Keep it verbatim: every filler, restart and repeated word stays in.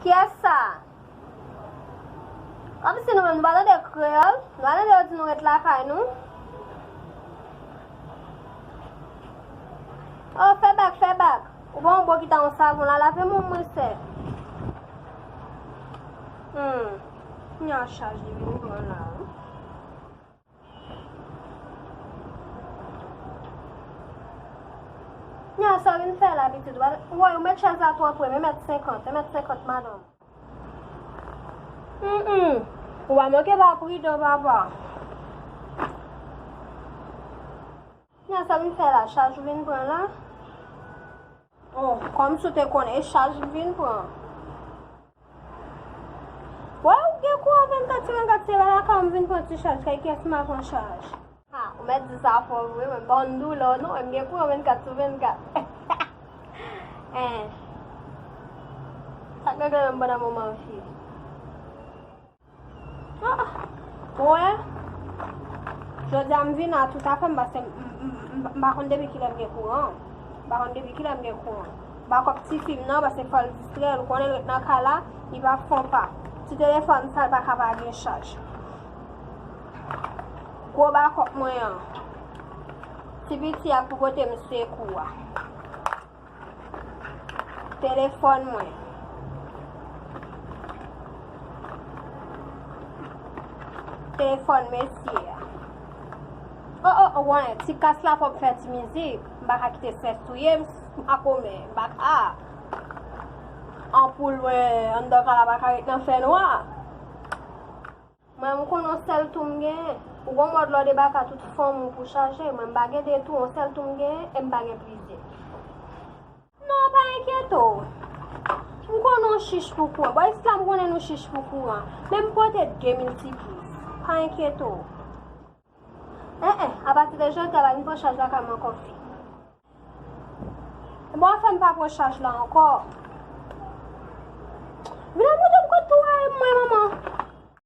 Kiyès sa? Kòmsi nou menm, nou pa tande kreyòl? Nou pa tande yo di nou ret lakay nou? Oh, fè bak, fè bak. Ou pa yon bon kita yon savon la, lave men w mwen sè. Hmm. Kounya chaj li vin pran la, wi. Kounya sa w vin fè la, pitit? Ou wè, ou met chèz la twò pre, men mèt senkant, men mèt senkant, madanm. Mm, mm. Ou pa manke pa pridan, papa. Kounya sa w vin fè la, chaj ou vin pran la? Oh, kòmsi w te konnen, e chaj m vin pran. Wè, ou gen kouran vennkat sou vennkat, se la lakay m vin pran ti chaj, kay kiyès m a pran chaj? Ha, ou mèt di sa fò vre, men m pa konn doulè w non, men m gen kouran vennkat sou vennkat. Eh. Sa k gen nan m pandan moman fi? Ah, ah. Ou wè? Jodi a m vin a tout afè m, paske m, m, m, m pa konn depi kilè m gen kouran. M pa konn depi kilè m gen kouran. M pa kòb tifi m nan, paske fò l distrè l, ou konnen l ret nan kay la, li pa fon pa. Ti telefòn sa, l pa ka pa gen chaj. Gwo bakòp mwen an. Ti piti a k pou pote m sekou a. Telefòn mwen. Telefòn mesye a. Oh, oh, oh, wè, ti kas la fò m fè ti mizik. M pa ka kite stres touye m, m pa kòmè, m pa ka. Anpoul mwen anndan kay la pa ka ret nan fènwa. Mwen, m konnen yon sèl tou m genyen. Ou gon mòd lè w debake a tout fanmi w pou chaje. Mwen, m pa gen de tou, yon sèl tou m genyen e m pa gen plizyè. Non, pa enkyete w. M konnen w chich pou kouran. Bò isit la, m konnen nou chich pou kouran. Men m pote de miltiplis. Pa enkyete w. En, en, apati de jodi a, pa vin pran chaj lakay mwen ankò, fi. Bon, afè m pa pran chaj la ankò. Vin al montre m kote tou a e mwen, manman.